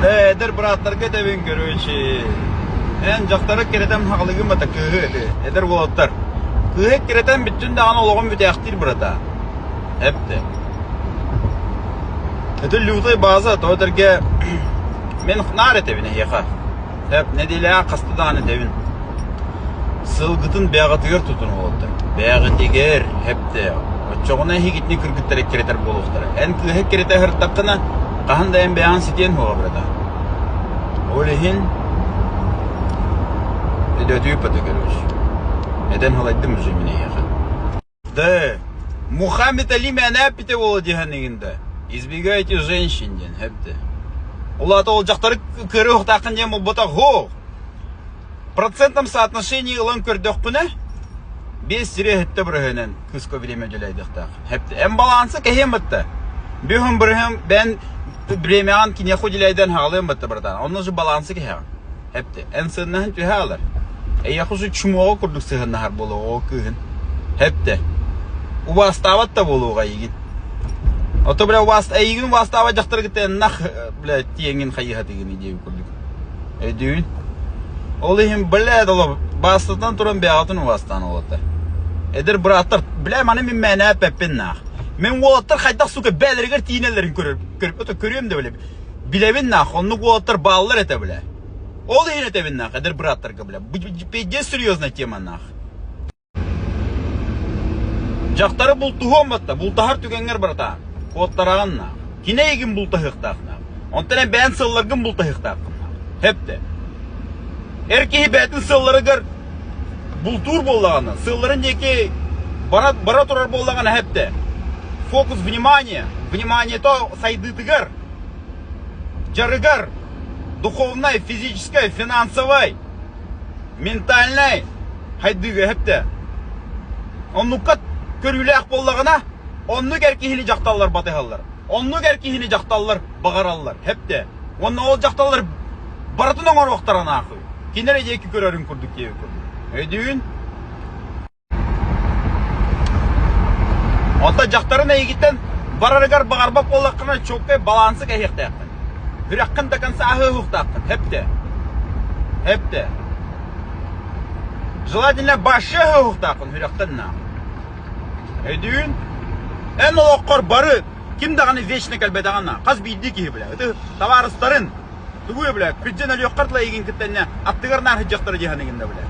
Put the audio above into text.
Ээ, эдэр бырааттарга этэбин, короче, эн дьахтары эккирэтэн хаҕылыгым бата кыыһы эти, эдэр уолаттар. Кыыһы эккирэтэн бүттүн даҕаны олоҕун бүтээхтиир бырата. Эптэ. Это лютой база, то этэргэ мен наар этэбин эһиэхэ. Эп нэдиэлэҕэ хаста даҕаны этэбин. Сылгытын бэйэҕитигэр тутун уолаттар. Бэйэҕитигэр эптэ. Оччоҕуна эһигитини кыргыттар эккирэтэр буолуохтара. Эн кыыһы эккирэтэ ыһыртаххына, хаһан да эн бэйэҕин ситиэн суоҕа бырата. Ол иһин өдөтүүппэтэ короче. Этэн халайдым уже мин эйиэхэ. Да, Мухаммед Али мээнэ эппитэ буолуо дии саныыгын да. Избегайте женщин диэн эппитэ. Ол аата ол дьахтары көрүөхтааххын диэн буолбатах һуох. Процентном соотношении ылан көрдөхпүнэ, 5-7 бырыһыанан кыска время уделяйдыахтаах. Эпти. Эн балансы кэһиэн батта. Бөһүн бырыһын бэн времяҕын киниэхэ уделяйдан хаалыан батта братан. Онно же балансы кэһэҕин. Эпти. Эн сыаннаһын түһэ алар. Эйиэхэ уже чумуоҕа курдук сыһыаннаһар буолуоҕа ол кыыһын. Эпти. Убаастаабат да буолуоҕа эйигин. Ото бля убааст эйигин убаастаабат дьахтары кытта эннах бля тиэҥин хайыһатыгын диэбит курдук. Өйдүүн. Ол иһин бля доло бастатан туран бэйэҕитин убаастаан уолаттар. Эдэр бырааттар, бля маны мин мээнэ эппэппин наах. Мин уолаттар хайдах сука бээлэригэр тиинэллэрин көрөр, көрбөтө көрүөм да билэбин. Билэбин наах, оннук уолаттар бааллар этэ бля. Ол иһин этэбин наах, эдэр бырааттарга бля. Пиздец серьезная тема наах. Дьахтары бултуһуом батта, бултаһар түгэҥҥэр братан, куоттараҕын наах. Кини эйигин бултаһыахтаах наах. Онтон эн бэйэн сылларгын бултаһыахтааххын наах. Хэптэ. Эр киһи бэйэтин сылларыгар бултуур буоллаҕына, сылларын диэки бара, бара турар буоллаҕына хэптэ. Фокус внимания, вниманието сайдыытыгар, дьарыгар, духовнай, физическай, финансовай, ментальнай хайдыыга эһэптэ. Оннукка көрүүлээх буоллаҕына, оннук эр киһини дьахталлар батыһаллар. Оннук эр киһини дьахталлар баҕараллар. Хэптэ. Уонна ол дьахталлар барытын оҥоруохтара наахуй. Кини эрэ диэки көрөрүн курдук диэбит курдук. Өйдүүн? Оттон дьахтарын эйигиттэн барарыгар баҕарбат буоллаххына, чуолкай балансы кэһиэхтээххин. Үрэххин до конца аһыахтааххын. Хэптэ. Хэптэ. Желательно башшы аһыахтааххын үрэхтэн наах. Өйдүүн? Эн олоххор бары ким даҕаны вечно кэлбэтэҕин на. Хас биирдии киһи бля. Ити табаарыстарын тугу бля, күддьэн өлүөххэр тыла эйигин кытта иннэ аттыгар наар сылдьахтара дии саныгын да бля.